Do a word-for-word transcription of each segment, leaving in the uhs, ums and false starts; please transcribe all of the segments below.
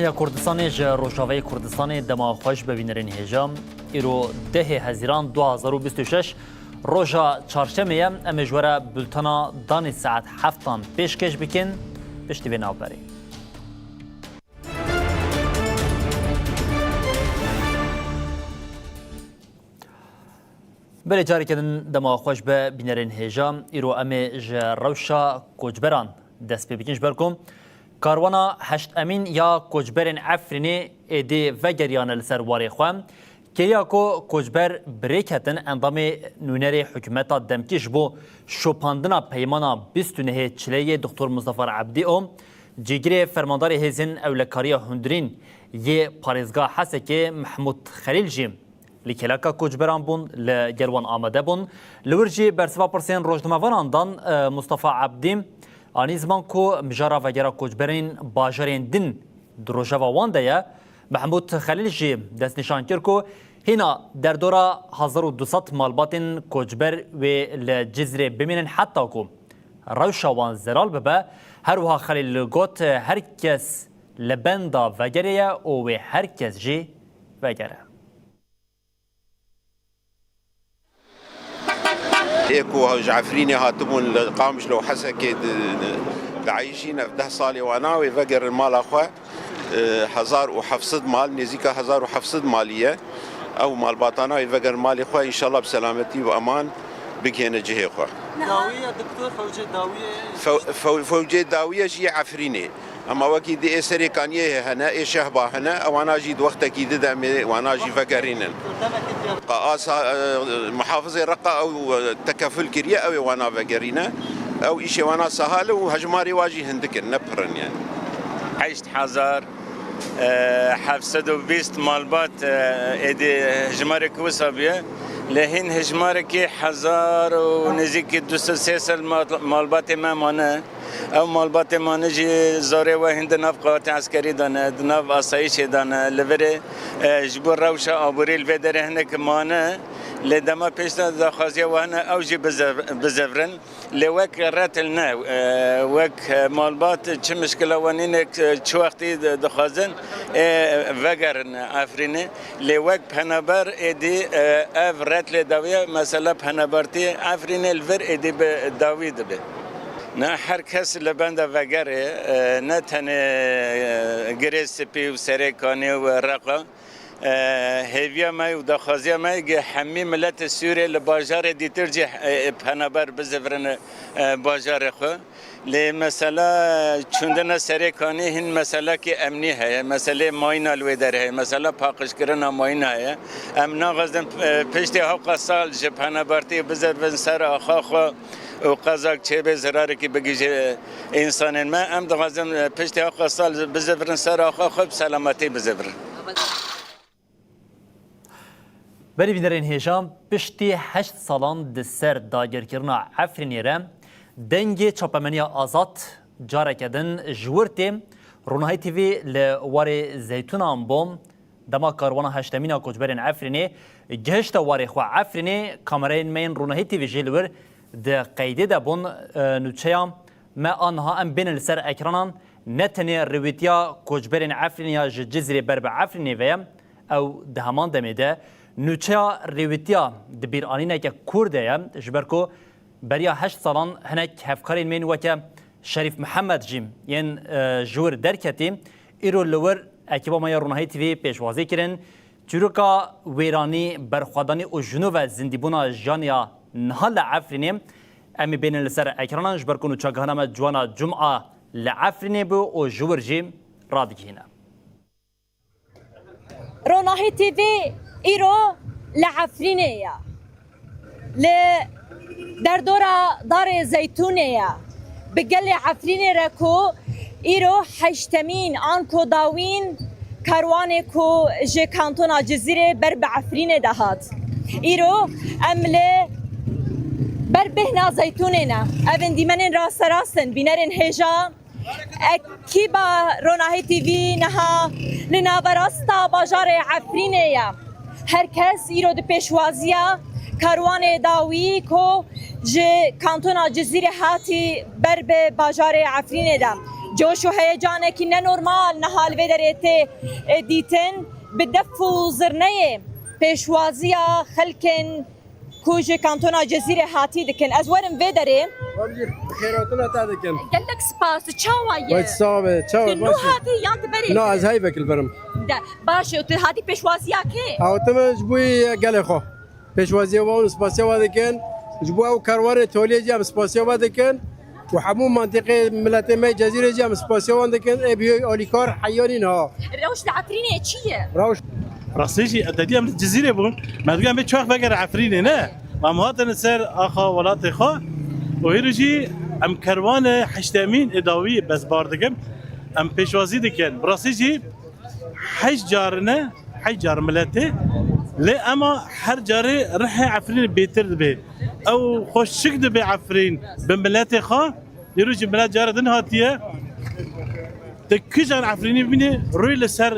Ya Kurdistanê ji Rojavayê Kurdistanê dema xweş be bînerên hêja. Îro dehê Hezîran du hazar û bîst û şeş, roja çarşemê ye. Em ê ji we re bultena danê saet heftan pêşkêş bikin. Piştî vê navberê. Belê, careke din dema xweş be bînerên hêja. Îro em ê ji rewşa koçberan dest pê bikin, ji ber ku karwana heşt emîn ya koçberên Efrînê êdî vegeriyane li ser warê xwe. Kêliya ku koçber bi rê ketin endamê nûnerê hikûmeta demkî ji bo şopandina peymana bîst û nehê çileyê Doktor Mustafa Ebdî û cîgirê fermandarê hêzên ewlekariya hundirîn yê parêzgeha Hesekê Mehmûd Xelîl jî li kêleka koçberan bûn, li gel wan amade bûn. Li wir jî bersiva pirsên rojnamevanan dan, e, Mustafa Ebdî anî ziman ku mijara vegera koçberên bajarên din di rojeva wan de ye. Mehmûd Xelîl jî destnîşan kir ku hîna derdora hezar û du sed malbatên koçber wê li Cizrê bimînin heta ku rewşa wan zelal bibe. Her wiha Xelîl got, her kes li benda vegerê ye û wê her kes jî vegere. Ê ku ji Efrînê hatibûn li Qamişlo û Hesekê di, di, dieyşîn, ev deh salê wana wê vegerin mala xwe. E, hezar û heft sed mal, nêzîka hezar û heft sed malî ye. Ew malbatana wê vegerin malê xwe, înşallah bi selametî û eman bigihêne cihê xwe. Dawî ye, doktor, fewcê dawî ye. Few-, few-, fewcê dawî ye jî yê Efrînê. Ema wekî di ê Serêkaniyê hene, ê Şehba hene, ewana jî di wextekî di demê wana jî vegerînin. Qa asa, e, muhafizê Reqa ew, e, tekeful kiriye, ew ê wana vegerîne. Ew îşê wana sehal e û hejmarê wa jî hindik in, ne pir in yani. Heşt hezar, e, heft sed û bîst malbat, e, êdî hejmarek wisa bûye. Lê hîn hejmarekî hezar û nêzîkî du sed sê sed mal-, malbatê me mane. Ew malbatê mane jî zarê we hîn di nav qewatê eskerî de ne, di nav asayîşê de ne. Li virê, e, ji bo rewşa aborî li vê derê hinek mane. Lê dema pêş de daxwaziya we hene ew jî bizev-, bizevrin. Lê wek retil ne, e, wek, e, malbat çi mişkila we nîne, e, çi wextî di-, dixwazin, ê, vegerin Efrînê. Lê wek penaber êdî, e, ev retlê dawî ye, mesela penabertî Efrînê li vir êdî bi dawî dibe. Ne her kes li benda vegerê, e, ne tenê, e, Girê Spî û Serêkanî û Reqa. E, hêviya me û daxwaziya me ge hemî miletê Sûriyê li bajarê dîtir jî, e, penaber bizivirin, e, bajarê xwe. Lê mesela çûndina Serêkanî hîn meselekî emnî heye, meselê mayîna li wê derê heye, mesela paqijkirina mayîna heye. Em naxwazin, e, piştî hewqa sal ji penabertiyê bizevin ser axa xwe û qezak çêbê zirarekî bigihîje însanên me. Em dixwazin, e, piştî hewqa sal bizivirin ser axa xwe bi selametî bizivirin. Belê bînerên hêja, piştî heşt salan di ser dagirkirina Efrînê re dengê çapemeniya azad careke din ji wir tê. Ronahî T V li warê Zeytûnan bû. Dema karwana heştemîn a koçberên Efrînê gihişte warê xwe Efrînê, kamerayên me yên Ronahî T V jî li wir di qeydê de bûn. E, nûçeya me a niha em bêne li ser ekranan ne tenê rêwîtiya koçberên Efrînê ya ji Cizîrê ber bi Efrînê ve ye, ew di heman demê de nûçeya rêwîtiya di bîranîneke kûr de ye, ji ber ku beriya heşt salan hinek hevkarên me yên weke Şerîf Mihemed jî yên, e, ji wir derketî, îro li wir ekîba me ya Ronahî T V pêşwazî kirin. Çîroka wêranî, berxwedanî û ji nû ve zindîbûna jiyanê ya niha li Efrînê em ê bênin li ser ekranan, ji ber ku nûçegihana me Ciwana Cuma li Efrînê bû û ji wir jî radigihîne. Ronahî T V îro li Efrînê ye. Li derdora Darê Zeytûnê ye. Bi gelê Efrînê re ku îro heştemîn anko dawîn karwanê ku ji kantona Cizîrê ber bi Efrînê de hat. Îro em li ber bêhna Zeytûnê ne. Ev in dîmenên rasterast in, bînerên hêja. Ekîba Ronahî T V niha li naverasta bajarê Efrînê ye. Her kes îro di pêşwaziya karwanê dawî ku ji kantona Cizîrê hatî ber bi bajarê Efrînê de. Coş û heyecanekî nenormal niha li vê derê tê, e, dîtin. Bi def û zirneyê pêşwaziya xelkên ku ji kantona Cezîrê hatî dikin. Ez werim vê derê. Xêratina te dikin. Gelek spas. Tu çawa ye? Wek sax be. Çawa? Tu nû hatî yan tu berê? Na, ez heyvek li berim. De, baş e, tu hatî pêşwaziya kê? Ew teme ji bo gelê xwe. Pêşwaziya wan û spasiya wan dikin. Ji bo ew karwanê toliyê jî em spasiya wan dikin. Û hemû mantiqê miletê me Cezîrê jî em spasiya wan dikin. Ê bîyo alîkar heyanî niha. Rewş li Efrînê çi ye? Rewş. Rastî jî, te dî em li Cizîrê bûn. Me digot em bê çax vegere Efrînê, ne? Em hatin ser axa welatê xwe. Û hîrî jî em kerwane heştemîn ê dawî bezbar dikin. Em pêşwazî dikin. Bi rastî jî heşt car ne, heşt car miletê. Lê ema her carê rihê Efrînê bêtir dibe. Ew xweşik dibe Efrîn bi miletê xwe. Îro jî milet cara din hatiye. Te kijan Efrînî bîne rûyê li ser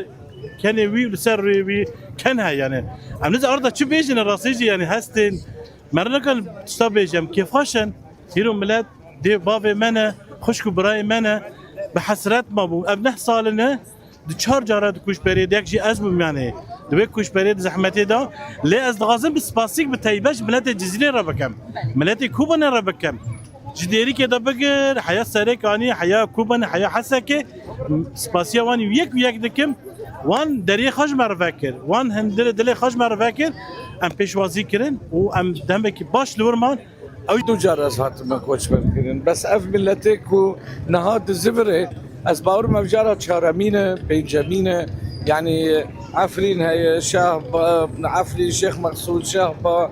kenê wî û li ser rûyê wî ken heye yani. Em niza arda çi bêjin rastî jî yani hestên. Me re nekan tişta bêjim, kêfxweş in. Îro milet dê bavê me ne, xwişk û birayê me ne. Bi hesret mabû. Ev neh sal in e, di çar cara di koçberê de yek jî ez bûm yani. Di wê koçberê di zehmetê de. Lê ez dixwazim bi spasîk bi teybet ji miletê Cizîrê re bikim. Miletê Kobanê re bikim. Ji Dêrikê de bigir, heya Serêkanî, heya Kobanê, heya Hesekê, spasiya wan yek û yek dikim. Wan deriyê xwe ji me re vekir. Wan hundirê dilê xwe ji me re vekir. Em pêşwazî kirin û em demekî baş li wir man. Ew du car ez hatime koçber kirin. Bes ev miletê ku niha dizivirê, ez bawerim ev cara çaremîn e, pêncemîn e. Yanî Efrîn heye, Şehba, Efrîn, Şêx Mexsûd, Şehba,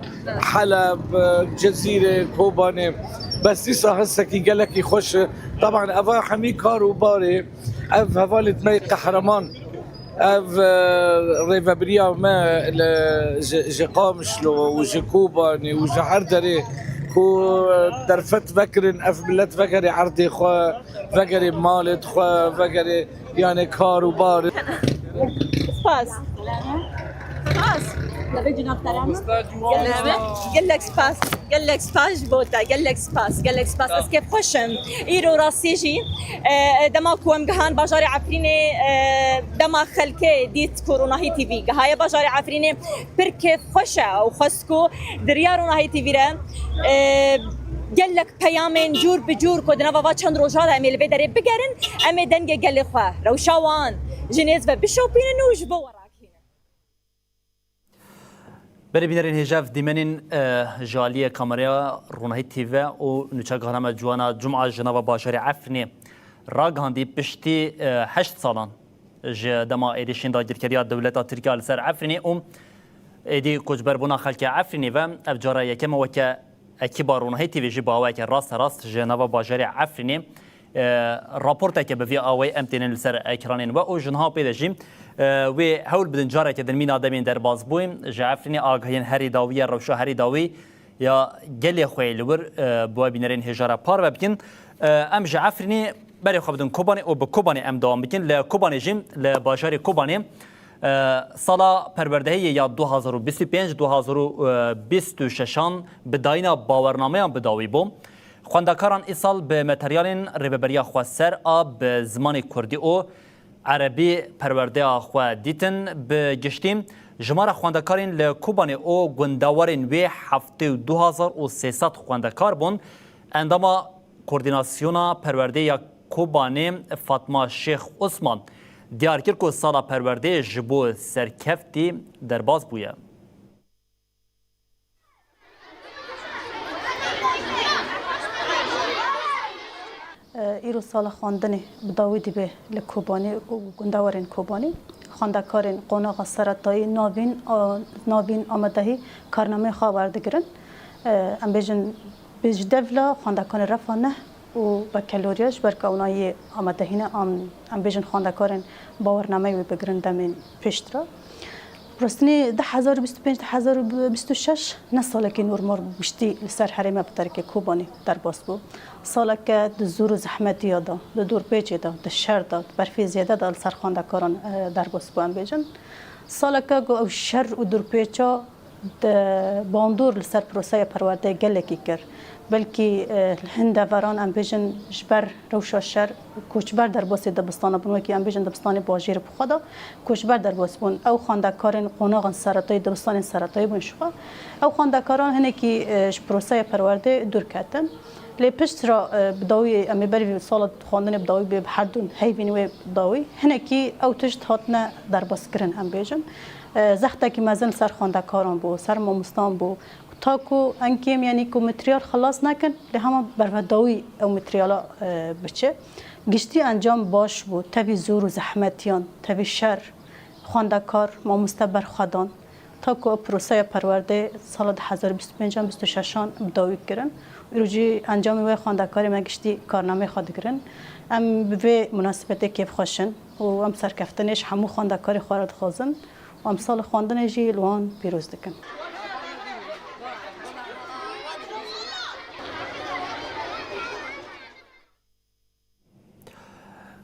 Heleb, Cezîrê, Kobanê. Bes dîsa hesekî gelekî xweş e. Teban eva hemî kar û barê ev hevalêt me yê qehreman. Ev, e, rêvebiriya me li, ji, ji Qamişlo û ji Kobanê û ji her derê ku derfet vekirin, ev milet vegerê erdê xwe, vegerê malê xwe, vegerê, yani, kar û bar. Spas. Spas. Gelek, gelek spas. Gelek spas ji bo te. Gelek spas. Gelek spas. Ez kêfxweş im. Îro rastî jî, e, dema ku em gihan bajarê Efrînê, e, dema xelkê dît ku Ronahî T V gihaye bajarê Efrînê, pir kêfxweş e û xwest ku di riya Ronahî T V re, e, gelek peyamên cûr bi cûr ku di nava va çend roja de em ê li vê derê bigerin, em ê dengê gelê xwe, rewşa wan ji nêz ve bişopînin û ji bo we rakînin. Berê bînerên hêja ev dîmenên, e, ji aliyê kameraya Ronahî T V û nûçegahna me ciwana Cuma ji nava bajarê Efrînê ragihandî piştî, e, heşt salan ji dema êrîşên dagirkeriya dewleta Tirkiya li ser Efrînê û êdî koçberbûna xelkê Efrînê ve ev cara yekem e weke ekîba Ronahî T V jî bi awayeke rasterast ji nava bajarê Efrînê, e, raporteke bi vî awayî em tênin li ser ekranên we û ji niha pê de jî, e, wê hewl bidin careke din mîna demên derbasbûyî ji Efrînê agahiyên herî dawî ya rewşa herî dawî ya gelê xwe yê li wir, e, bi we bînerên hêja re parve bikin. E, em ji Efrînê berê xwe bidin Kobanê û bi Kobanê em dewam bikin. Li Kobanê jî, li bajarê Kobanê, e, sala perwerdehiyê ya du hazar û bîst û pênc, du hazar û bîst û şeşan bi dayîna bawernameyan bi dawî bû. Xwendekaran îsal bi materyalên Rêveberiya Xweser a bi zimanê kurdî û erebî perwerdeya xwe dîtin. Bi giştî, jimara xwendekarên li Kobanê û gundewarên wê heftê û du hazar û sê sed xwendekar bûn. Endama Koordînasyona Perwerdê ya Kobanê Fatma Şêx Osman diyar kir ku sala perwerdeyê ji bo serkeftî derbas bûye. Îro sala xwendinê bi dawî dibe li Kobanê û gundewarên Kobanê. Xwendekarên qonaxa seretayî navîn, a, navîn amadehî karnameyê xwe werdigirin. Em bêjin, bi ji devla xwendekanê refa neh û bekeloriya ji ber ku ewna yê amadehî ne, em, em bêjin xwendekarên bawernameya wê bigirin demên pêştira. Rastî du hezar û bîst û pênc, du hezar û bîst û şeş ne salekî normal bû giştî li ser herêma bi terkê Kobanê derbas bû. Saleke di zor û zehmetiya de, di dorpêçê de, di şer de, di berfê zêde de li ser xwendekaran, e, derbas bû, em bêjin. Saleke ku ew şer û dorpêça Di bandor li ser proseya perwerdeyê gelekî kir. Belkî, e, hin deveran, em bêjin, ji ber rewşa şer koçber derbasî dibistana bûn, wekî em bêjin dibistanê bajêr bi xwe de koçber derbas bûn. Ew xwendekarên qonaxên seretayî, dibistanên seretayî bûn ji xwe. Ew xwendekaran hinekî, e, ji proseya perwerdeyê dûr ketin. Lê pişt re, e, bi dawî, em ê berî vî sala xwendinê bi dawî bê, bi her du heyvên wê bi dawî, hinekî ew tişt hatine derbaskirin, em bêjin. E, zextekî mezin li ser xwendekaran bû, ser mamostan bû. Ta ku en kêm, yanî ku materyal xilas nekin, lê hema bervedawî ew materyala, e, biçe. Giştî encam baş bû, tevî zor û zehmetiyan, tevî şer, xwendekar, mamoste berxwedan. Ta ku ew proseya perwerdeyê sala du hezar bîst û pêncan, bîst û şeşan bi dawî kirin. Îro jî encamê wê xwendekarê me giştî karnameyê xwe digirin. Em bi vê munasebetê kêfxweş in û em serkeftinê ji hemû xwendekarê xwe re dixwazin û em sala xwendinê jî li wan pîroz dikin.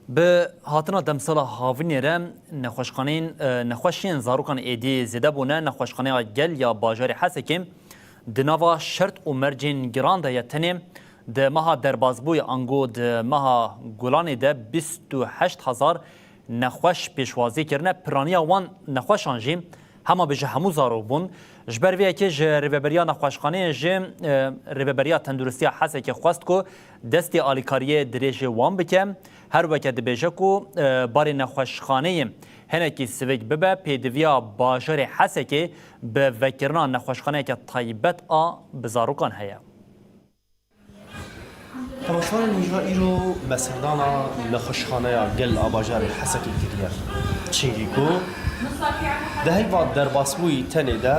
Bi hatina demsala havînê re nexweşxaneyên, e, nexweşiyên zarokan êdî zêde bûne. Nexweşxaneya Gel ya bajarê Hesekê di nava şert û mercên giran de ye. Tenê di meha derbasbûyê ango di meha Gulanê de bîst û heşt hezar nexweş pêşwazî kirine. Piraniya wan nexweşan jî hema bi ji hemû zarok bûn. Ji ber vê yekê ji Rêveberiya Nexweşxaneyê jî, e, Rêveberiya Tenduristiya Hesekê xwest ku destê alîkariyê dirêjê wan bike. Her weke dibêje ku, e, barê nexweşxaneyê hinekî sivik bibe, pêdiviya bajarê Hesekê bi vekirina nexweşxaneyeke taybet a bi zarokan heye. Temaşevanên hêja, îro me serdana nexweşxaneya Gel a bajarê Hesekê kiriye. Çingî ku di heyva derbasbûyî tenê de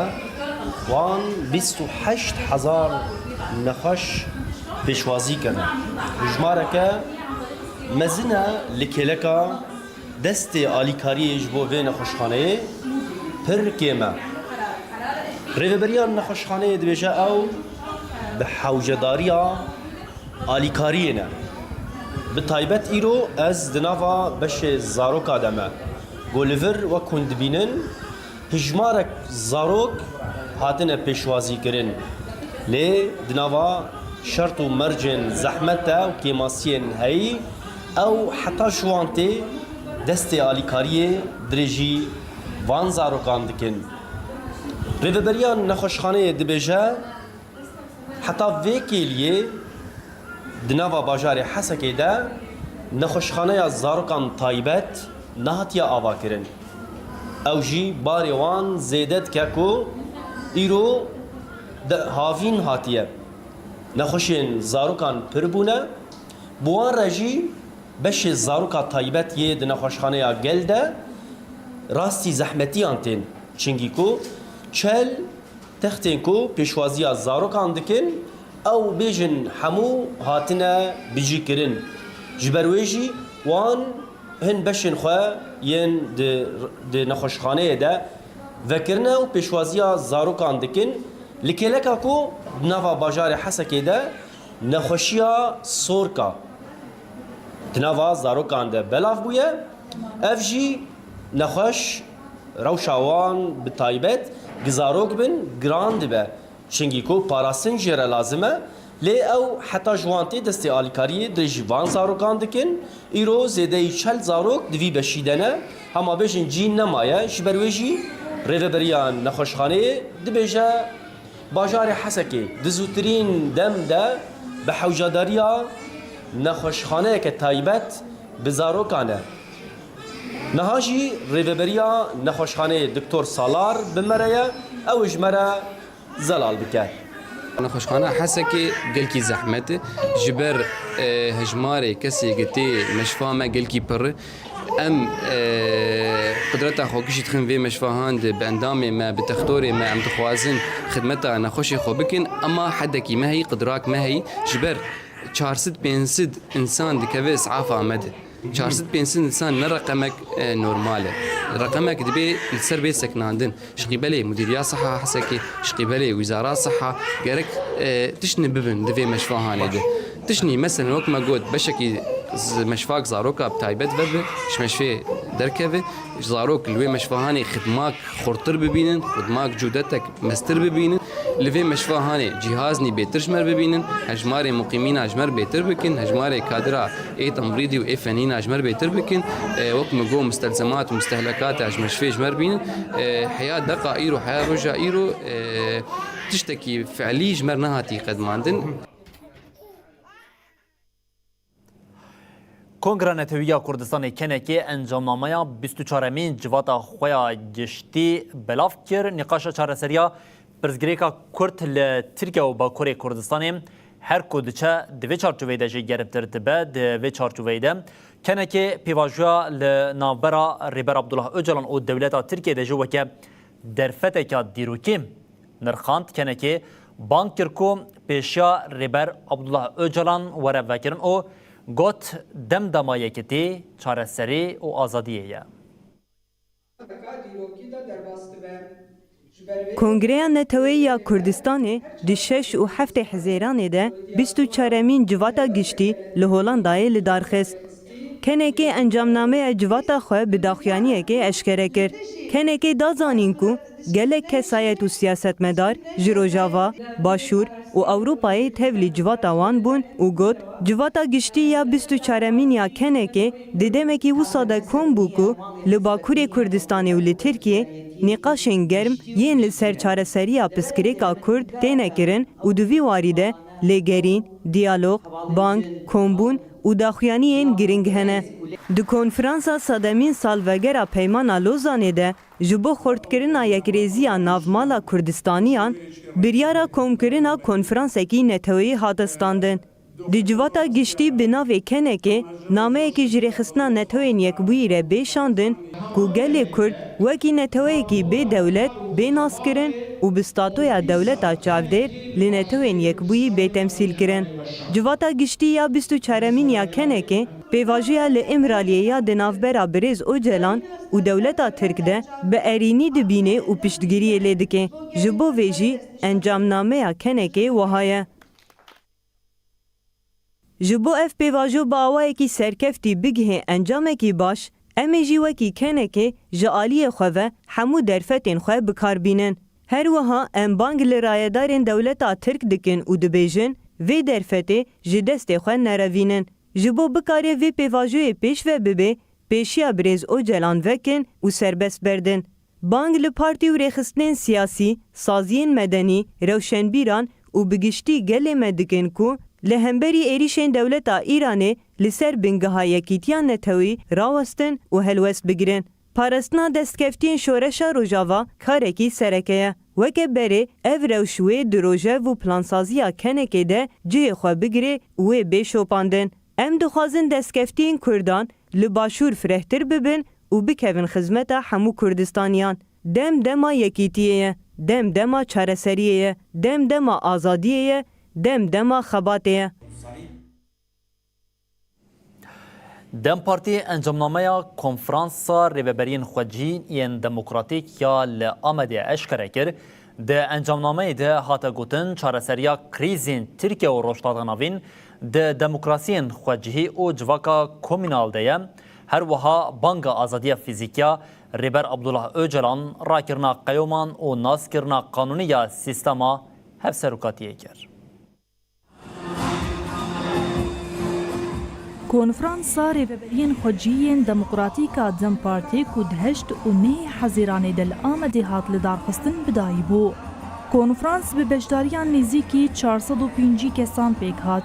wan bîst û heşt hezar nexweş pêşwazî kirine. Hijmareke mezin e li kêleka destê alîkariyê ji bo vê nexweşxaneyê pir kêm e. Rêveberiya nexweşxaneyê dibêje ew bi hewcedariya alîkariyê ne. Bi taybet îro ez di nava beşê zaroka de me. Ku li vir wek hûn dibînin, hijmarek zarok hatine pêşwazî kirin. Lê di nava şert û mercên zehmet de û kêmasiyên heyî, ew heta ji wan tê destê alîkariyê dirêjî van zarokan dikin. Rêveberiya nexweşxaneyê dibêje, heta vê kêliyê di nava bajarê Hesekê de nexweşxaneya zarokan taybet nehatiye avakirin. Ew jî barê wan zêde dike ku îro de havîn hatiye. Nexweşên zarokan pir bûne, bi wan re jî beşê zaroka taybet yê di nexweşxaneya Gel de rastî zehmetiyan tên. Çingî ku çel textên ku pêşwaziya zarokan dikin, ew bêjin hemû hatine bicîkirin. Ji ber wê jî wan hin beşên xwe yên di, di nexweşxaneyê de vekirine û pêşwaziya zarokan dikin. Li kêleka ku di nava bajarê Hesekê de nexweşiya sorka di nava zarokan de belav bûye, ev jî nexweş rewşa wan bi taybet gi zarok bin giran dibe. Çingî ku parastin jê re lazim e, lê ew heta ji wan tê destê alîkariyê dirêjî van zarokan dikin. Îro zêdeyî çel zarok di vî beşî de ne, hema bêjin cî nemaye. Ji ber wê jî rêveberiya nexweşxaneyê dibêje, bajarê Hesekê di zûtirîn dem de bi hewcadariya nexweşxaneyeke taybet bi zarokan e. Niha jî rêveberiya nexweşxaneyê Doktor Salar bi me re ye, ew ê ji me re zelal bike. Nexweşxaneya Hesekê gelkî zehmet e. Ji ber, e, hejmarê kesê ke tê meşfa me gelkî pir e. Em, e, qudreta xwe gişî dixin vê meşfahan de bi endamê me, bi textorê me em dixwazin xidmeta nexweşê xwe bikin, ema hedekî me heyî, qudrak me heyî. Ji ber çar sed pênc sed însan dikeve îs'afa me de. Çar sed pênc sed însan ne reqemek, e, normal e. Reqemek dibê li ser bê sekinandin. Ji qîbelê Mudîriya Siha Hesekê, ji qîbelê Wîzara Siha gerek, e, tiştine bibin di vê meşfahanê de. Tiştine, meselen, wek me got, beşekî z-, meşfak zaroka bi taybet vebe, ji meşfê Derkeve, zarok li wê meşvahanê xidmak xurtir bibînin, xidmak cudetek mestir bibînin, li vê meşvahanê cîhaznî bêtir ji me bibînin, hejmarê muqîmîna ji me bêtir bikin, hejmarê kadira ê temrîdî û ê fenîna ji me bêtir bikin, e, wek min got, mustelzemat û mustehlekata ji me şivê ji me bînin, e, heya deqa îro, heya roja îro, e, tiştekî fiilî ji me nehatî qedmandin. Kongra Netewî ya Kurdistanê, K N K, encamnameya bîst û çaremîn civata xwe ya giştî belav kir. Nîqaşa çareseriya pirsgirêka Kurd li Tirkiye û Bakurê Kurdistanê her ku diçe di vê çarçoveyê de jî germtir dibe. Di vê çarçoveyê de K N K pêvajoya li navbera Rêber Abdullah Ocalan û dewleta Tirkiye de jî weke derfeteka dîrokî nirxand. K N K bang kir ku pêşiya Rêber Abdullah Ocalan were vekirin û got, dem dema yekitî, çareserî û azadiyê ye. Kongreya Neteweyî ya Kurdistanê di şeş û heftê Hezêranê de bîst û çaremîn civata giştî li Holandayê li dar xist. K N K encamnameya civata xwe bi daxuyaniyekê eşkere kir. K N K da zanîn ku gelek kesayet û siyasetmedar ji Rojava, Başûr û Ewropayê tevlî civata wan bûn û got, civata giştî ya bîst û çaremîn ya K N K di demekî wisa de kom bû ku li Bakurê Kurdistanê û li Tirkiyê nîqaşên germ yên li ser çareseriya pirsgirêka Kurd têne kirin û di vî warî de lêgerîn, diyalog, bang, kombûn û daxuyaniyên girîng hene. Di konferansa sedemîn salvegera Peymana Lozanê de ji bo xurtkirina yekrêziya navmala Kurdistaniyan, biryara komkirina konferansekî neteweyî hate standin. Di civata giştî bi navê K N K nameyekî ji Rêxistina Netewên Yekbûyî re bê şandin ku gelê Kurd wekî neteweyekî bê dewlet bê naskirin û bi statoya dewleta çavdêr li Netewên Yekbûyî bê temsîl kirin. Civata giştî ya bîst û çaremîn ya K N K pêvajoya li Îmraliyê ya di navbera birêz Ocalan û dewleta Tirk de bi erînî dibîne û piştgiriyê lê dike. Ji bo vê jî encamnameya K N K wiha ye. Ji bo ev pêvajo bi awayekî serkeftî bigihê encamekî baş, em ê jî wekî K N K ji aliyê xwe ve hemû derfetên xwe bi kar bînin. Her wiha em bang li rayedarên dewleta Tirk dikin û dibêjin, vê derfetê ji destê xwe nerevînin. Ji bo bikare vê pêvajoyê pêş ve bibe, pêşiya birêz Ocalan vekin û serbest berdin. Bang li partî û rêxistinên siyasî, saziyên medenî, rewşenbîran û bi giştî gelê me dikin ku li hemberî êrîşên dewleta Îranê li ser bingeha yekîtiya netewî rawestin û helwest bigirin. Parastina destkeftiyên Şoreşa Rojava karekî sereke ye. Weke berê ev rewş wê di rojev û plansaziya K N K de cihê xwe bigire û wê bê şopandin. Em dixwazin destkeftiyên Kurdan li Başûr firehtir bibin û bikevin xizmeta hemû Kurdistaniyan. Dem dema yekîtiyê ye, dem dema çareseriyê ye, dem dema azadiyê ye, dem dema xebatê ye. DEM Partî encamnameya Konferansa Rêveberiyên Xwecihî yên Demokratîk ya li Amedê eşkere kir. Di encamnameyê de hate gotin, çareseriya krîzên Tirkiye û Rojhilata Navîn di demokrasiyên xwecihî û civaka komînal de ye. Her wiha banga azadiya fîzîkî ya Rêber Abdullah Ocalan, rakirina qeyûman û naskirina qanûnî ya sîstema hevserokatiyê kir. Konferansa Rêveberiyên Xwecihî yên Demokratîk a DEM Partî ku di heşt û nehê Hezîranê de li Amedê hat lidarxistin bidayî bû. Konferans bi beşdariya nêzîkî çar sed û pêncî kesan pêk hat.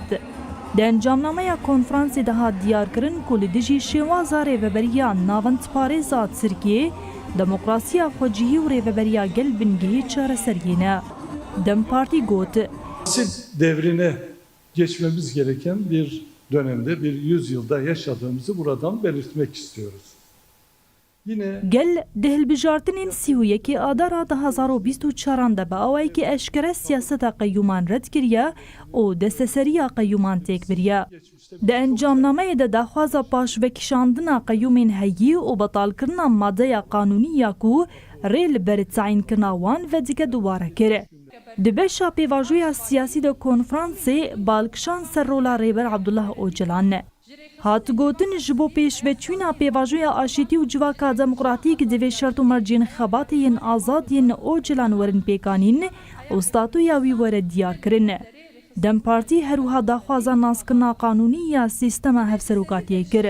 Di encamnameya konferansê de hat diyarkirin ku li dijî şêwaza rêveberiya navendparêz a Tirkiyê, demokrasiya xwecihî û rêveberiya gel bingehê çareseriyê ne. DEM Partî got, Nesil devrine geçmemiz gereken bir dönemde, bir yüzyılda yaşadığımızı buradan belirtmek istiyoruz. Yine Gel di hilbijartinên sî û yekê Adara du hezar û bîst û çaran de bi awayekî eşkere siyaseta qeyûman red kiriye û desteseriya qeyûman têk biriye. Di encamnameyê de daxwaza paşvekişandina qeyûmên heyî û betalkirina madeya qanûnî ya ku rê li ber tayînkirina wan vedike dubare kir. Di beşa pêvajoya siyasî de konferansê bal kişand ser rola Rêber Abdullah Ocalan. Hat gotin, ji bo pêşveçûna pêvajoya aşîtî û civaka demokratîk divê şert û mercên xebatê yên azad yên Ocalan werin pêkanîn û statuya wî were diyarkirin. DEM Partî her wiha daxwaza naskirina qanûnî ya sîstema hevserokatiyê kir.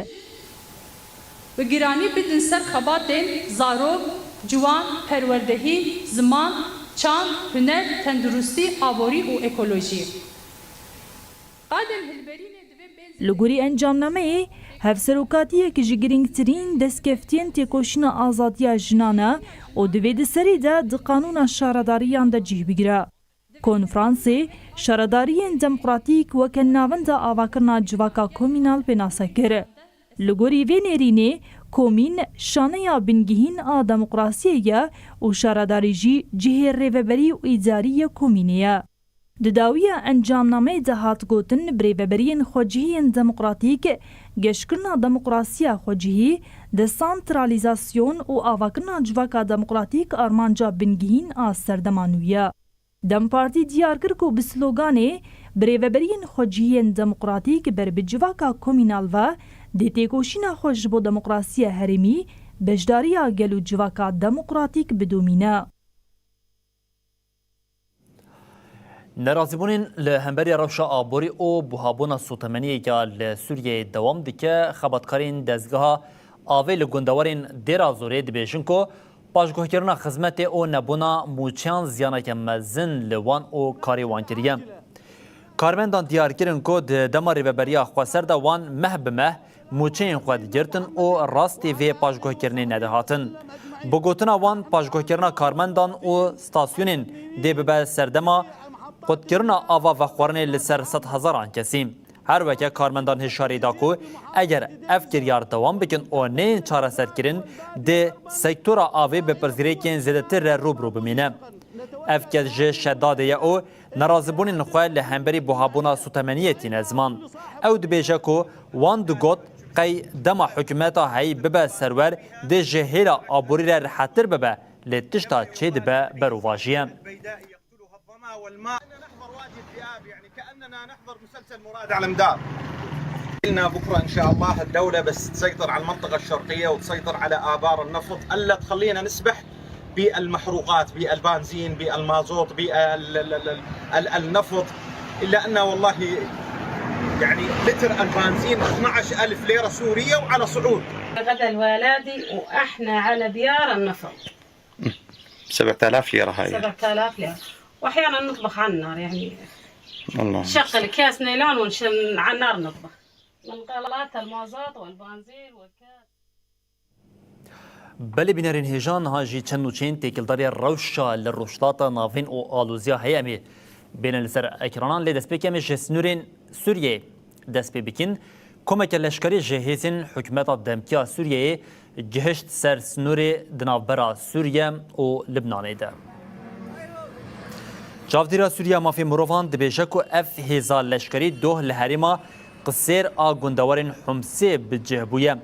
Bi giranî bidin ser xebatên zarok, ciwan, perwerdehî, ziman, çand, huner, tenduristî, aborî û ekolojî. Qadên hilberînê divê bên Li gorî encamnameyê, hevserokatiyek ji girîngtirîn destkeftiyên têkoşîna azadiya jinan e û divê di serî de di qanûna şaredariyan de cih bigire. Konferansê şaredariyên demokratîk weke navenda avakirina civaka komînal pênase kir. Li gorî vê nêrînê, komîn şaneya bingehîn a demokrasiyê ye û şaredarî jî cihê rêveberî û îdarî yê komînê ye. Di dawiya encamnameyê de hat gotin, birêveberiyên xwecihî yên demokratîk, geşkirina demokrasiya xwecihî, desantralîzasyon û avakirina civaka demokratîk armanca bingehîn a serdema nû ye. DEM Partî diyar kir ku bi sloganê "Birêveberiyên xwecihiyên demokratîk ber bi civaka komînal ve" dê têkoşîna xwe ji bo demokrasiya herêmî, beşdariya gel û civaka demokratîk bidomîne. Nerazîbûnên li hemberî rewşa aborî û buhabûna sotemeniyê ya li Sûriyeyê dewam dike. Xebatkarên dezgeha avê li gundewarên Dêra Zorê dibêjin ku paşguhkirina xizmetê û nebûna mûçeyan ziyaneke mezin li wan û karê wan kiriye. Karmendan diyar kirin ku di dema rêveberiya xweser de wan meh bi meh mûçeyên xwe digirtin û rastî vê paşguhkirinê nedihatin. Bi gotina wan, paşguhkirina karmendan û stasyonên dê bibe serdema qutkirina ava vexwarinê li ser sedhezaran kesî. Her weke karmendan hişyarî da ku eger ev kiryar dewam bikin û neyên çareserkirin, dê sektora avê bi pirsgirêkên zêdetir re rû bi rû bimîne. Ev kes ji Şedadê ye û nerazîbûnên xwe li hemberî buhabûna sotemeniyê tîne ziman. Ew dibêje ku wan digot, qey dema hikûmeta heyî bibe serwer, dê ji hêla aborî re rihettir bibe, lê tişta çêdibe berovajî ye. الظما والماء. نحضر واجد ذئاب، يعني كأننا نحضر مسلسل مراد على مدار. لنا بكرة إن شاء الله الدولة بس تسيطر على المنطقة الشرقية وتسيطر على آبار النفط، ألا تخلينا نسبح بالمحروقات، بالبنزين، بالمازوت، بال-، ال-، ال-، ال-، ال-، النفط. إلا أن والله يعني لتر البنزين اثنعش ألف ليرة سورية وعلى صعود. غدا الولادي وإحنا على بيار النفط. سبعة آلاف ليرة هاي. سبعة آلاف ليرة. وأحيانًا نطبخ على النار، يعني، الله. نشغل أكياس نايلون ونش-، على النار نطبخ. من غلاة المازوت والبنزين والكاز. Belê bînerên hêja, niha jî çend nûçeyên têkildariya rewşa li Rojhilata Navîn û aloziya heye, em ê bêne li ser ekranan, lê destpêkê em ê ji sînorên Sûriyeyê dest pê bikin. Komeke leşkerî ji hêzên hikûmeta demkî ya Sûriyeyê gihişt ser sînorê di navbera Sûriye û Libnanê de. Çavdêriya Sûriya Mafê Mirovan dibêje ku ev hêza leşkerî doh li herêma Qisêr a gundewarên Humsê bi cih bûye.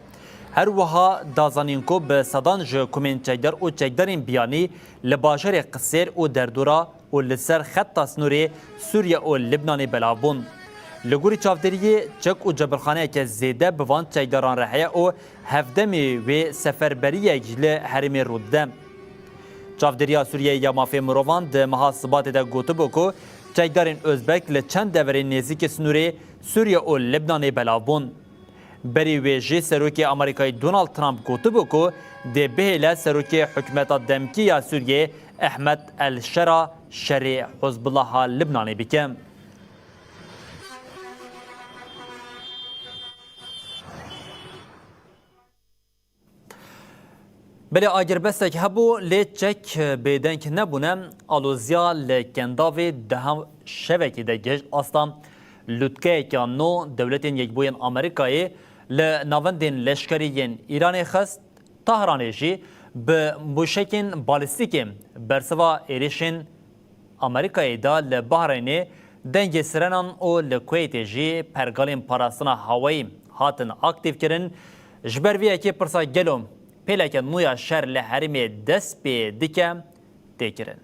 Her wiha da zanîn ku bi sedan ji komên çekdar û çekdarên biyanî li bajarê Qisêr û derdora û li ser xeta sînorê Sûriye û Libnanê belav bûn. Li gorî çavdêriyê, çek û cebirxaneyeke zêde bi van çekdaran re heye û hevdemê wê seferberiyek ji li herêmê rû dide. Çavdêriya Sûriyeyê ya Mafê Mirovan di meha Sibatê de gotibû ku çekdarên Ozbek li çend deverên nêzîkî sînorê Sûriye û Libnanê belav bûn. Berî wê jî serokê Amerîkayê Donald Trump gotibû ku dê bihêle serokê hikûmeta demkî ya Sûriyê Ehmed El Şera şerê Hizbullaha Libnanê bike. Belê agirbestek hebû, lê çek bêdeng nebûne. Aloziya li Kendavê deha şevekê de gihişt asta lûtkeyeke nû. Dewletên Yekbûyên Amerîkayê li navendên leşkerî yên Îranê xist. Tahranê jî bi mûşekên balîstîkê bersiva êrişên Amerîkayê da li Bahreynê, dengê sirenan û li Kuweytê jî pergalên parastina hawayî hatin aktîvkirin. Ji ber vê yekê pirsa gelo pêleke nû ya şer li herêmê dest pê dike tê kirin?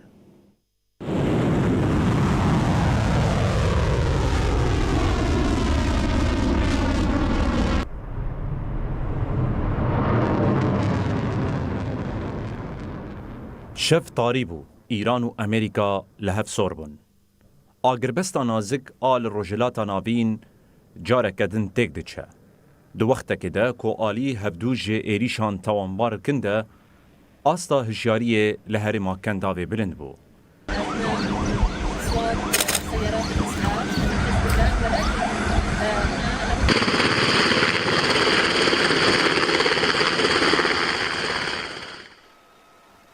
Şev tarî bû, Îran û Amerîka li hev sor bûn. Agirbesta nazik a li Rojhilata Navîn careke din têk diçe. Di wextekê de ku alî hevdû ji êrîşan tawanbar dikin de, asta hişyariyê li herêma Kendavê bilind bû.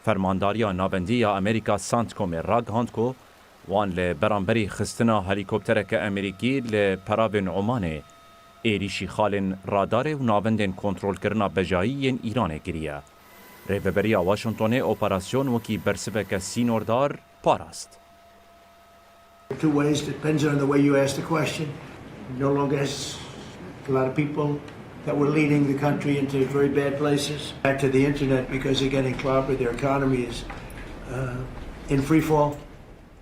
Fermandariya Navendî ya Amerîka, CENTCOMê, ragihand ku wan li beramberî xistina helîkoptereke Amerîkî li peravên Omanê êrîşî xalên radarê û navendên kontrolkirina bejayî yên Îranê kiriye. Rêveberiya Washingtonê operasyon wekî bersiveke sînordar parast. Two ways, depends on the way you ask the question. No longer has a lot of people that were leading the country into very bad places. Back to the internet because they're getting clobbered, their economy is uh, in free fall.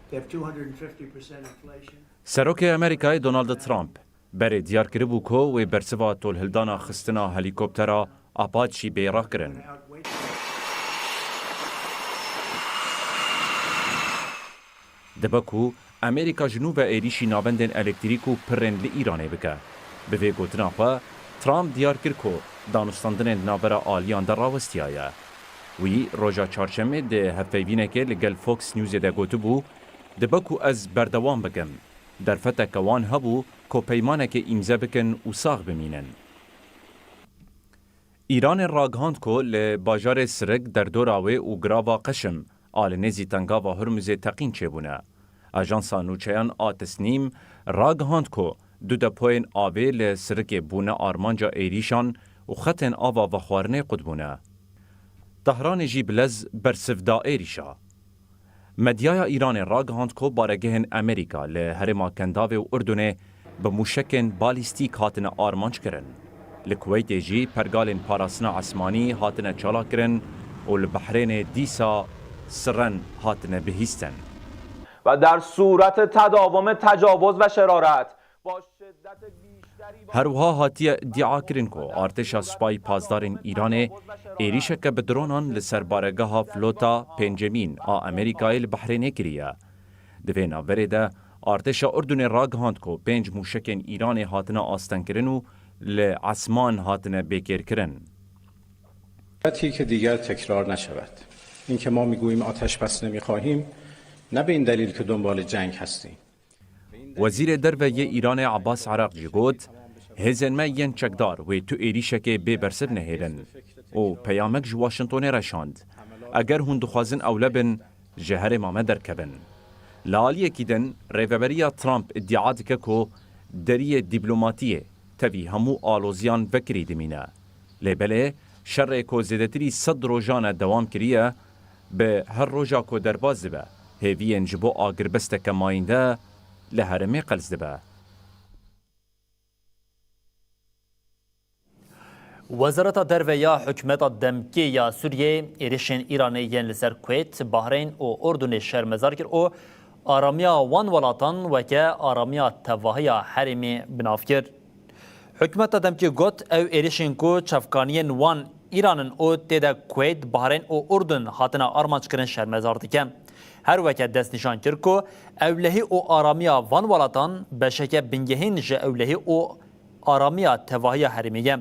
They have two hundred fifty percent inflation. Serokê Amerîkayê Donald Trump berê diyar kiribû ku wê bersiva tolhildana xistina helîkoptera Apache bê rakirin. Dibe ku Amerîka ji nû ve êrîşî navendên elektrîk û pirên li Îranê bike. Bi vê gotina xwe, Trump diyar kir ku danûstandinên di navbera aliyan de rawestiyaye. Wî roja çarşemê di hevpeyvînekê li gel Fox Newsê de gotibû, dibe ku ez berdewam bikim. Derfeteke wan hebû ku peymanekê îmze bikin û sax bimînin. Îranê ragihand ku li bajarê Sirik, derdora wê û girava Qeşim a li nêzî Tengava Hurmuzê teqîn çêbûne. Ajansa nûçeyan a Tesnîm ragihand ku du depoyên avê li Sirikê bûne armanca êrîşan û xetên ava vexwarinê qut bûne. Tehranê jî bi lez bersiv da êrîşa. Medyaya Îranê ragihand ku baregehên Amerîka li herêma Kendavê û Urdunê bi mûşekên balîstîk hatine armanc kirin. Li Kuweytê jî pergalên parastina esmanî hatine çalakkirin û li Behrênê dîsa siren hatine bihîstin. و در صورت تداوم تجاوز و شرارت با شدت بیشتری Her wiha hatiye îdiakirin ku artêşa Supayî Pasdarên Îranê êrîşeke bi dronan li ser baregeha flota pêncemîn a Amerîkayê li Behrênê kiriye. Di vê navberê de artêşa Urdunê ragihand ku pênc mûşekên Îranê hatine astengkirin û li esman hatine bêkêrkirin. غارتی که دیگر تکرار نشود. اینکه ما می‌گوییم آتش بس نمی‌خواهیم، نه به این دلیل که دنبال جنگ هستیم. Wezîrê Derve yê Îranê Abbas Araq jî got, hêzên me yên çekdar wê tu êrîşekê bê bersiv nehêlin û peyamek ji Washingtonê re şand. Eger hûn dixwazin ewle bin, ji herêma me derkevin. Li aliyekî din, rêveberiya Trump îdia dike ku deriyê dîplomatiyê tevî hemû aloziyan vekirî dimîne. Lê belê, şerê ku zêdetirî sed rojan e dewam kiriye, bi her roja ku derbas dibe, hêviyên ji bo agirbesteke mayînde li herêmê qels dibe. Wezareta Derve ya Hikûmeta Demkê ya Sûriyeyê êrişên Îranê yên li ser Kuweyt, Bahreyn û Urdunê şermezar kir û aramiya wan welatan weke aramiya tevahiya herêmê bi nav kir. Hikûmeta Demkê got, ew êrişên ku çavkaniyên wan Îran in û tê de Kuweyt, Bahreyn û Urdun hatine armanc kirin şermezar dike. Her weke destnîşan kir ku ewlehî û aramiya van welatan beşeke bingehîn ji ewlehî û aramiya tevahiya herêmê ye.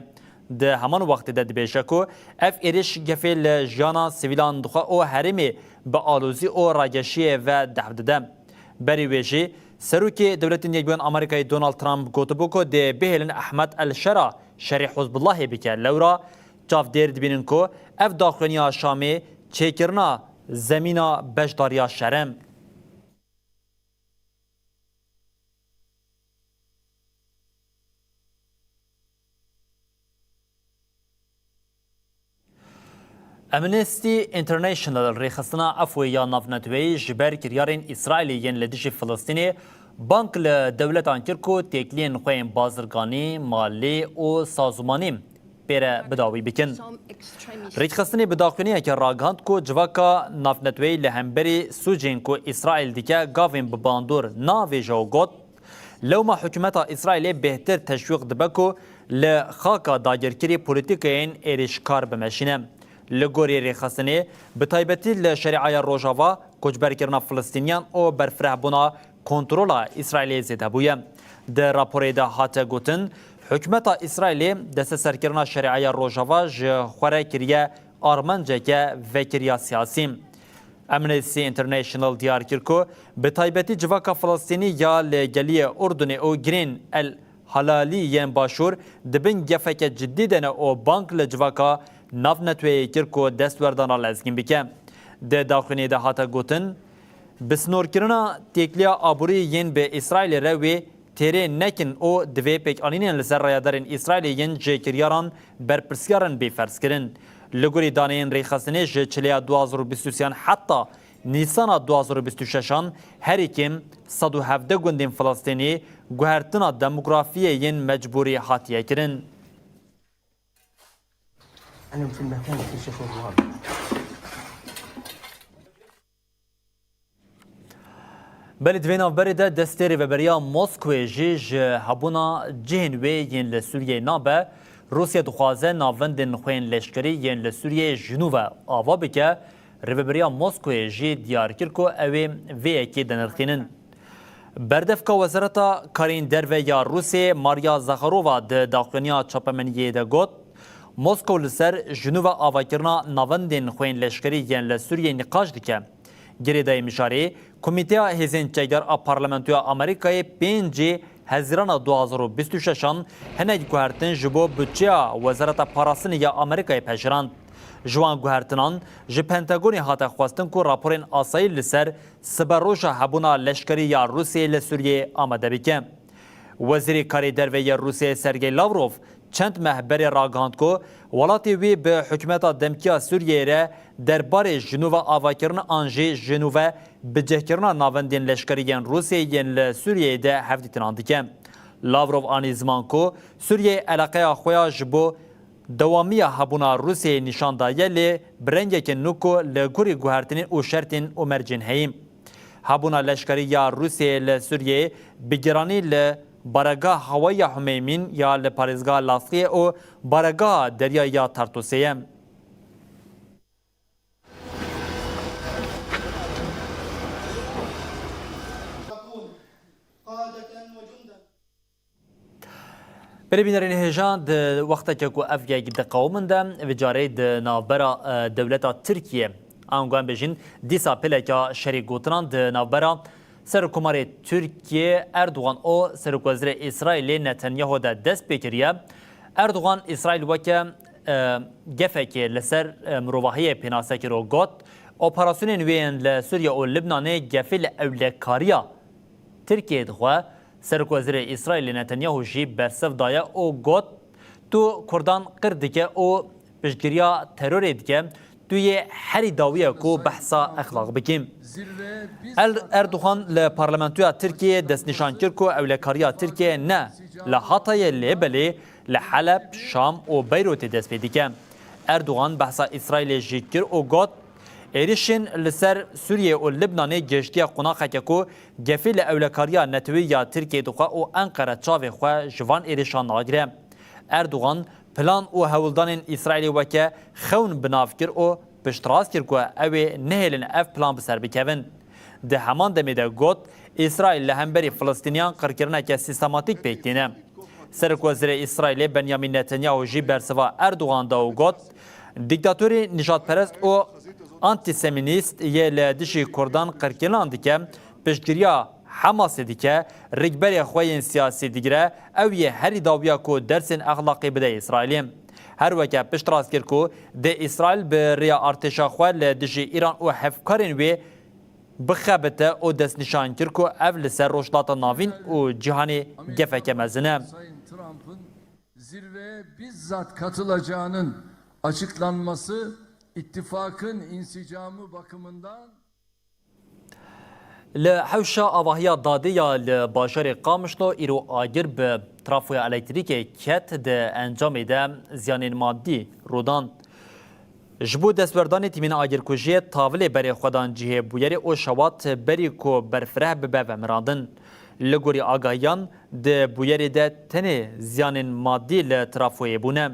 Di heman wextê de dibêje ku ev êrîş gefê li jiyana sivîlan dixwe û herêmê bi alozî û rageşiyê ve dehf dide. Berî wê jî Serokê Dewletên Yekbûyên Amerîkayê Donald Trump gotibû ku dê bihêlin Ehmed El Şera şerê Hizbullahê bike. Lewra çavdêr dibînin ku ev daxuyaniya Şamê çêkirina zemîna beşdariya şer e. Amnesty International, Rêxistina Efû ya Navneteweyî, ji ber kiryarên Îsraîlê yên li dijî Filistînê bang li dewletan kir ku têkiliyên xwe yên bazirganî, malî û sazûmanî pê re bi dawî bikin. Rêxistinê bi daxuyaniyekê ragihand ku civaka navneteweyî li hemberî sûcên ku Îsraîl dike gavên bi bandor navêje û got, lewma hikûmeta Îsraîlê bêhtir teşwîq dibe ku li xaka dagirkirî polîtîkayên êrîşkar bimeşîne. Li gorî rêxistinê, bi taybetî li Şerîaya Rojava, koçberkirina Filistîniyan û berfirehbûna kontrola Îsraîlê zêde bûye. Di raporê de hate gotin, hikûmeta Îsraîlê desteserkirina Şerîaya Rojava ji xwe re kiriye armanceke vekiriya siyasî. Amnesty International diyar kir ku bi taybetî civaka Filistînî ya li geliyê Urdunê û girên El Halalî yên Başûr di bin gefeke cidî de ne û bang li civaka navneteweyê kir ku destwerdana lezgîn bike. Di daxuyaniyê de hate gotin, bi sinorkirina têkiliya aborî yên bi Îsraîlê re wê têrê nekin û divê pêkanînên li ser rayedarên Îsraîlê yên ji kiryaran berpirsiyar in bê ferzkirin. Li gorî daneyên rêxistinê ji çileya du hazar û bîst û sêyan heta Nîsana du hazar û bîst û şeşan herî kêm sed û hevdeh gundên Filistînî guhertina demografiyê yên mecbûrî hatiye kirin. أنا في المكان في شيخ رضوان. Belê di vê navberê de destê Rêveberiya Moskwê jî ji hebûna cihên wê yên li Sûriyeyê nabe. Rûsya dixwaze navendên xwe yên leşkerî yên li Sûriyeyê ji nû ve ava bike. Rêveberiya Moskwê jî diyar kir ku ew ê vê yekê dinirxînin. Berdevka Wezareta Karên Derve ya Rûsê Maria Zakharova di daxuyaniya çapemeniyê de got, Moskow li ser ji nû ve avakirina navendên xwe yên leşkerî yên li Sûriyeyê nîqaş dike. Girêdayî mijarê, Komîteya Hêzên Çekdar a Parlamentoya Amerîkayê pêncê Hezîrana du hazar û bîst û şeşan hinek guhertin ji bo budçeya Wezareta Parastinê ya Amerîkayê pejirand. Ji wan guhertinan ji Pentagonê hate xwestin ku raporên asayî li ser siberoja hebûna leşkerî ya Rûsiyê li Sûriyeyê amade bike. Wezîrê Karê Derve yê Rûsiyê Sergey Lavrov çend meh berê ragihand ku welatê wî bi hikûmeta demkî ya Sûriyeyê re derbarê ji nû ve avakirin an jî ji nû ve bicihkirina navendên leşkerî yên Rûsiyê yên li Sûriyeyê de hevdîtinan dike. Lavrov anî ziman ku Sûriyeyê eleqeya xwe ya ji bo dewamiya hebûna Rûsiyeyê nîşan daye, lê bi rengeke nû ku li gorî guhertinên û şertên û mercên heyî. Hebûna leşkerî ya Rûsiyeyê li Sûriyeyê bi giranî li baregaha hewayî ya Humeymîn ya li parêzgeha Laskiyê û baregaha deryayî ya Tartûsê ye. Belê bînerên hêja, di wexteke ku ev yek diqewimin de, vê carê di navbera, e, dewleta Tirkiye, ango em bêjin, dîsa pêleka şerî gotinan di navbera Serokkomarê Tirkiye Erdogan û Serokwezîrê Îsraîlê Netanyahu de dest pê kiriye. Erdogan Îsraîl weke, e, gefekê li ser, e, mirovahiyê pênase kir û got, operasyonên wê yên li Sûriye û Libnanê gefê li ewlekariya Tirkiyeyê dixwe. Serokwezîrê Îsraîlê Netanyahu jî bersiv daye û got, tu Kurdan qir dike û piştgiriya terorê dike, tu yê herî dawî ye ku behsa exlaq bikî. Er-, Erdogan li parlamentoya Tirkiyeyê destnîşan kir ku ewlekariya Tirkiyeyê ne li Hatayê lê belê li Heleb, Şam û Beyrûtê dest pê dike. Erdogan behsa Îsraîlê jî kir û got, êrişên li ser Sûriyê û Libnanê gihiştiye qonaxeke ku gefê li ewlekariya netewî ya Tirkiyeyê dixwe û Enqere çavê xwe ji van êrişan nagire. Erdogan plan û hewldanên Îsraîlê weke xewn bi nav kir û piştrast kir ku ew ê nehêlin ev plan bi ser bikevin. Di heman demê de got, Îsraîl li hemberî Filistîniyan qirkirineke sîstematîk pêk tîne. Serokwezîrê Îsraîlê Benyamin Netanyahu jî bersiva Erdogan da û got, dîktatorî nijadperest û antîsemînîst yê li dijî Kurdan qirkirinan dike, piştgiriya Hamasê dike, rikberê xwe yên siyasî digire, ew yê herî dawiya ku dersên exlaqî bide Îsraîlê. Her weke piştrast kir ku dê Îsraîl bi rêya artêşa xwe li dijî Îran û hevkarên wê bixebite û destnîşan kir ku ev li ser Rojhilata Navîn û cîhanê gefeke mezin e. Sayın Trump'ın zirveye bizzat katılacağının açıklanması ittifakın insicamı bakımından Li hewşa avahiya dadê ya li bajarê Qamişlo îro agir bi trafoya elektrîkê ket, di encamê de ziyanên madî rû dan. Ji bo destwerdanê tîmên agirkujiyê tavilê berê xwe dan cihê bûyerê û şewat berî ku berfireh bibe vemirandin. Li gorî agahiyan, di bûyerê de tenê ziyanên madî li trafoyê bûne.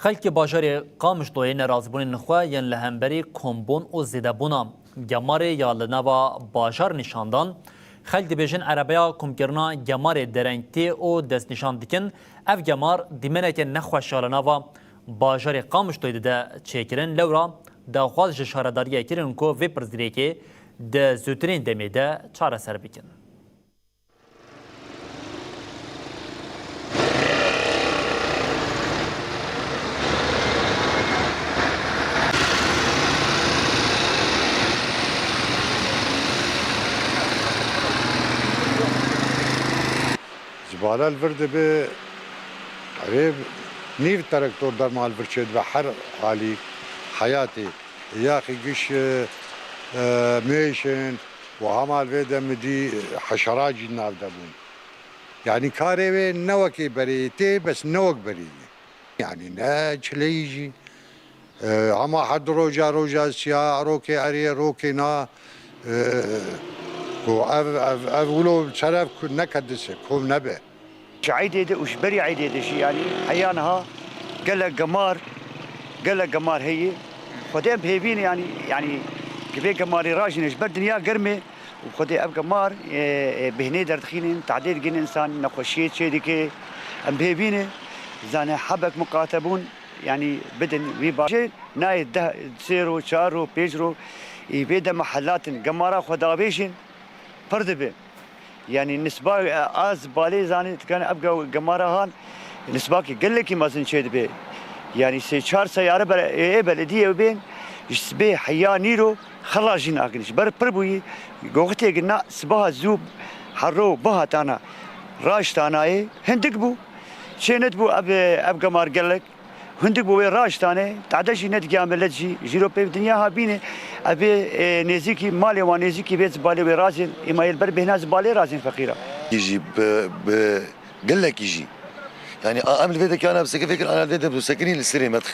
Xelkê bajarê Qamişloyê nerazîbûnên xwe yên li hemberî kombûn û zêdebûna gemarê ya li nava bajar nîşan dan. Xelk dibêjin erebeya komkirina gemarê dereng tê û destnîşan dikin. Ev gemar dîmeneke nexweş ya li nava bajarê Qamişloyê dide çêkirin. Lewra daxwaz ji şaredariyê kirin ku vê pirsgirêkê di zûtirîn demê de çareser bikin. Zibale li vir dibe, erê, nîv terektor derma li vir çêdibe her alî heyatê. Yaxî giş, e, e, mêşin û hema li vê demidî, e, heşerat jî nav de bûn. Yanî karê wê ne wekê berê tê, bes ne wek berê ye. Yanî ne çileyî jî. E, hema her du roja, roja siya, rokê erê, rokê na. E, ku ev, ev, ev wilo ser ev ku neke dise, kom nebe. Ji eydê de û ji berî eydê de jî, yanî heya niha gelek gemar, gelek gemar heye. Xwedê em bi hêvî ne, yanî, yanî ki vê gemarê rajîne ji ber dinya germê û Xwedê ev gemar, e, e, bêhnê derdixînin, tadê digin însan, nexweşiyê çê dike. Em bi hêvî ne, zane hebek miqatebûn, yanî bidin wî bajê. Nayê deh, sê ro, çar ro, pênc ro, î vê dema helatin gemara xwe davêjin, pir dibe. Yanî nisba, e, a zibalê zanî, dikane ev ge-, gemara han, nisbakî gelekî mezin çêdibe. Yanî sê çar seyare bel-, ê, ê belediyê bên, ji sibê heya nîro xela jî nakin. Ji ber pir bûyî, goxitê gina sibaha zû herro bihatana, raştanayê hindik bû. Çê nedibû ev, ev gemar gelek. Hundik bû wê raştane, tade jî nedigiya milet jî, jîro pê dinya ha bîne, ev ê, e, nêzîkî malê wan, nêzîkî vê zibalê wê razên, êma yê li ber bêhna zibalê razên feqîra. Kî jî bi, bi gelekî jî. Yanî a em li vê dekê ana bisekin, fêkir ana li vê de bisekinî li sirê me dixe.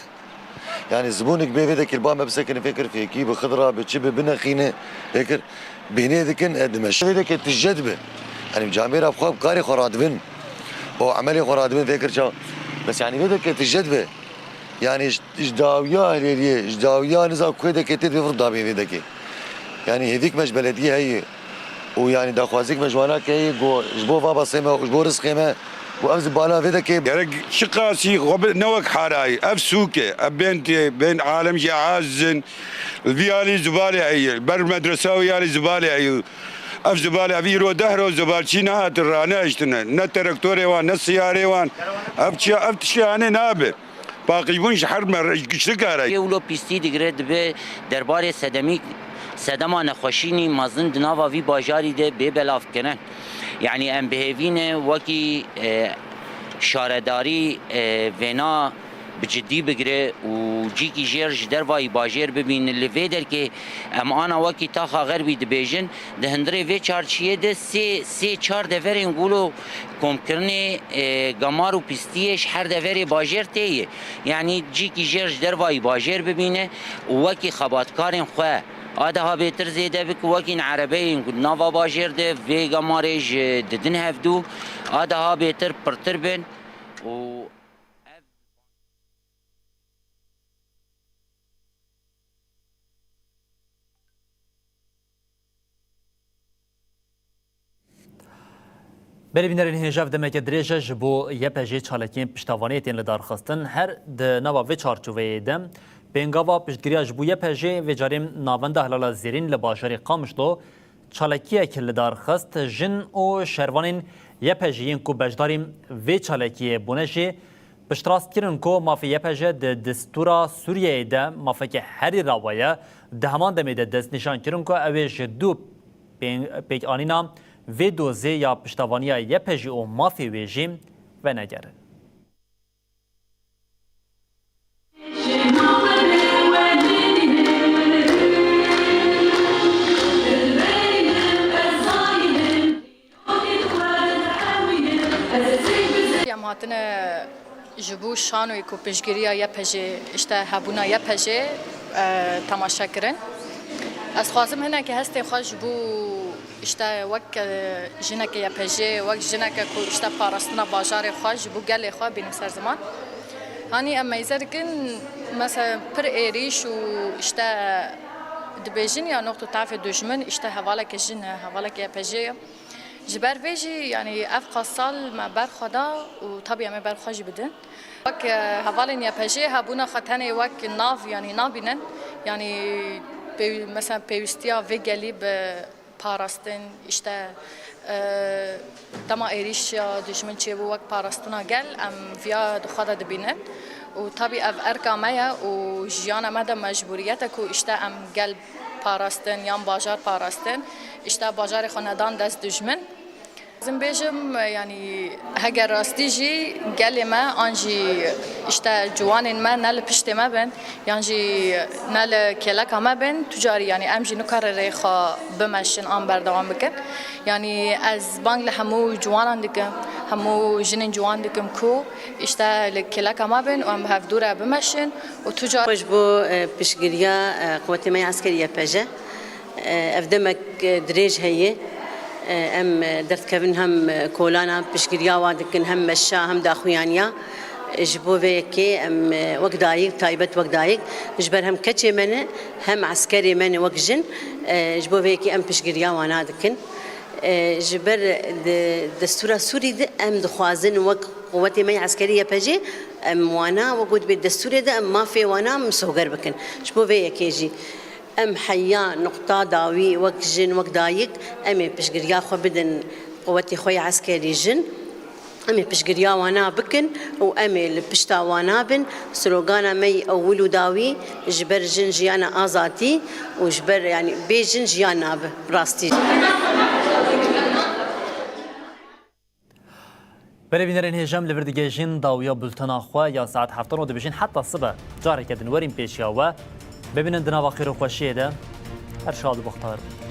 Yanî zibûnik bê vê dekê li ba me bisekinî, fêkir fêkî, bi xidra, bi çi, bi binexîne, fêkir. Bêhnê dikin, e, dimeşe. Vê deke tije dibe. Yanî camêra bi xwe bi karê xwe radibin. O emelê xwe radibin vê kir çawa. Bes yanî vê deke tije dibe. Yanî ji, ji dawiya Hilêliyê, ji dawiya niza kuê deke tê divê vir dabê vê deke. Yanî hêvîk me ji belediyê heye. Û yanî daxwazîk me ji wana ke heye, go ji bo vabasê me û ji bo rizqê me û ev zibala vê deke. Gerek çiqasî xwe bi, ne wek harayî. Ev sûk e. Ev bên tê, bên alem jê azizin. Li vî alî zibalê heye, li ber medresa wî alî zibalê heye. Ev zibalê, ev îro deh roj zibalçî nehatin ranehiştine. Ne terektorê wan, ne siyarê wan. Ev çi, ev tiştê hanê nabe. Paqijbûn ji her me re, ji giçlik a re. Yê wilo pîstî digire, dibe derbarê sedemî, sedema nexweşînî mezin di nava vî bajarî de bê belavkirin. Yanî em bi hêvî ne wekî, e, şaredarî, e, vêna bi cidî bigire û cîkî jêr ji dervayî bajêr bibînin. Li vê derkê em ana wekî taxa Xerbî dibêjin, di hundirê vê çarçiyê de sê, sê çar deverên wilo komkirinê, e, gemar û pîstiyê ji her deverê bajêr tê ye. Yanî cîkî jêr ji dervayî bajêr bibîne û wekî xebatkarên xwe a daha bêtir zêde bike, wekî erebeyên ku di nava bajêr de vê gemarê ji didin hevdû a daha bêtir pirtir bin û ev Belê bînerên hêja, ev demeke dirêj e ji bo Y P J çalakiyên piştevaniyê tên lidarxistin. Her di nava vê çarçoveyê de pêngava piştgiriya ji bo Y P J vê carê Navenda Hilala Zêrîn li bajarê Qamişlo çalakiyek lidarxist. Jin û şervanên Y P J yên ku beşdarî vê çalakiyê bûne jî piştrast kirin ku mafê Y P J di destûra Sûriyeyê de mafeke herî rawa ye. Di heman demê de destnîşan kirin ku ew ê ji dû pê-, pêkanîna vê dozê ya piştevaniya Y P J û mafê wê jî venegerin. Em hatine ji bo şanoyê ku piştgiriya Y P J, işte hebûna Y P J, e, temaşe kirin. Ez xwazim hinekî hestê xwe ji bo, işte, wek, e, jineke Y P J, wek jineke ku, işte, parastina bajarê xwe ji bo gelê xwe bînim ser ziman. Hanî em meyze dikin, mesela pir êrîş û işte dibêjin ya noqto tafê dujmin, işte hevaleke jin e, hevaleke Y P J ye. Ji ber vê jî, yanî ev qas sal me ber xwe da û tabî em ê ber xwe jî bidin. Wek, e, hevalên Y P J hebûna xwe tenê wek nav, yanî nabînin. Yanî pêw-, mesela pêwîstiya vê gelî bi parastin, işte, e, dema êrîşa dijmin çêbû wek parastina gel, em viya di xwe de dibînin. Û tabî ev erka me ye û jiyana me de mecbûriyet e ku işte em gel parastin yan bajar parastin, işte bajarê xwe nedan dest dijmin. Dixwazim bêjim, yanî heger rastî jî gelê me an jî işte ciwanên me ne li piştê me bin, yan jî ne li kêleka me bin, tu carî, yanî em jî nikarê rê xwe bimeşin an berdewam bikin. Yanî ez bang li hemû ciwanan dikim, hemû jinên ciwan dikim ku işte li kêleka me bin û em bi hevdû re bimeşin û tu car Xwe ji bo, e, piştgiriya, e, quwetê me ya eskerî Y P J. E, ev demek, e, dirêj heye. E, em, e, derdikevin hem, e, kolana piştgiriya wan dikin, hem meşa, hem daxuyaniya. E, ji bo vê yekê em, e, wek dayik, taybet wek dayik, ji ber hem keçê me ne, hem eskerê me ne wek jin, e, ji bo vê yekê em piştgiriya wana dikin. E, ji ber di destûra Sûrî de em dixwazin wek quwetê me ya eskerî Y P J, em wana, wek got bê destûrê de em mafê wana misoger bikin. Ji bo vê yekê jî em heya nuqta dawî wek jin, wek dayik, em ê piştgiriya xwe bidin quwetê xwe ya eskerî jin. Em ê piştgiriya wana bikin û em ê li pişta wana bin. Slogana me yî ewil û dawî ji ber jin, jiyana azadî û ji ber, yanî bê jin jiyan nabe rastî. Belê bînerên hêja, em li vir digihêjin dawiya bultena xwe ya saet heftan û dibêjin heta sibe careke din werîn pêşiya we. Bimînin di nava xêr û xweşiyê de. Her şad û bextewar bin.